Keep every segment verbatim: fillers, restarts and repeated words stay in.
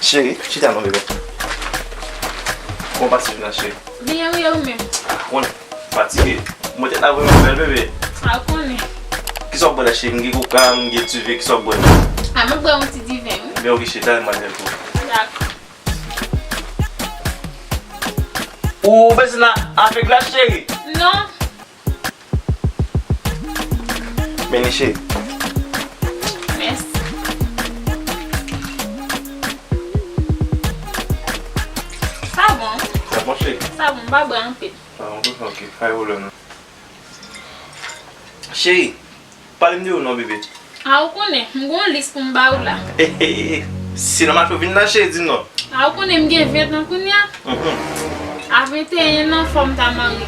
Cheri, chita non, bebe. Kòman w pase jounen an, cheri? Byen wi, e ou menm? A, konnen, fatige. Mwen tèt la vrèman bèl, bebe. A, ou konnen. Kisa w ap bwè la, cheri? M gen koka, m gen diven, kisa w ap bwè? A, mwen bwè yon ti diven wi. Ebyen, oke, chita, m al fè l pou ou. Dakò. Ou bezwen avèg la, cheri? Non. Beni, cheri. Mèsi. Sa bon. Sa bon, cheri? Sa bon, m pa bwè anpil. Sa bon, oke, pa gen pwoblèm non. Cheri, pale m de ou non, bebe. A, ou konnen, m gen yon lis pou m ba ou la. Se nan mache w vin la, cheri, di m non. A, ou konnen m gen ven tan kounye a? Mhm. A venteyen an, fò m ta marye.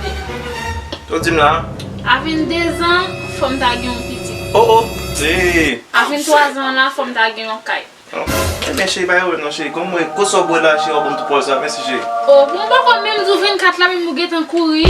Ou di m la? A vennde zan, fò m ta gen yon pitit. Oh, oh. Hey. A venntwa zan la, fò m ta gen yon kay. Oh. Ebyen, cheri, pa gen pwoblèm non, cheri. Kòm mwen, kosa w bwè la, cheri, w ap ban m tout pawòl sa. Mèsi, cheri. Oh, bon, m poko menm di w vennkat la, menm ou gentan kouri.